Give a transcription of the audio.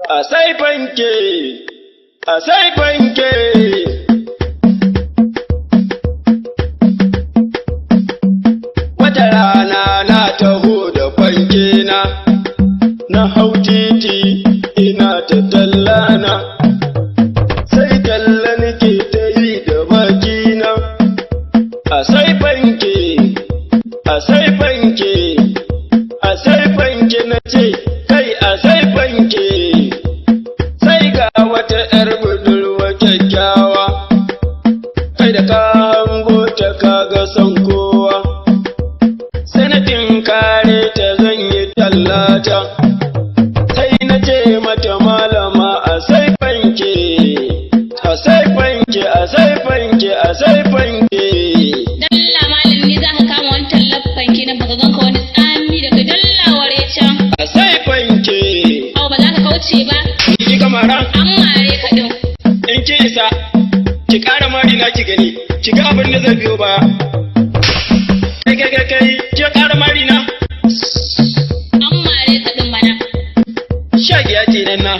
A sai fanke, a sai fanke. Wata rana na taho da fanke na, na hau titi ina ta tallana. Sai talla nake ta yi da bakina. A sai fanke, a sai fanke, a sai fanke na ce, kai a sai fanke. Sai ga wata ‘yar budurwa kyakkyawa, kai da ka hango ta kaga son kowa. Sanatin kare ta zan yi tallata, sai na ce mata malama a sai fanke, a sai fanke, a sai fanke, a sai fanke. Dalla malam ni za ka kama wani tallar fanke na baka ganka wani tsami daga dalla ware can. A sai fanke. Au ba za ka kauce ba. Ki kamara, An mare ka din. in ki isa, ki ƙara mari na ki gani, ki ga abin da zai biyo baya. Kai kai kai kai, ki ƙara mari na. An mare ka din mana. Shagiya ce nan na.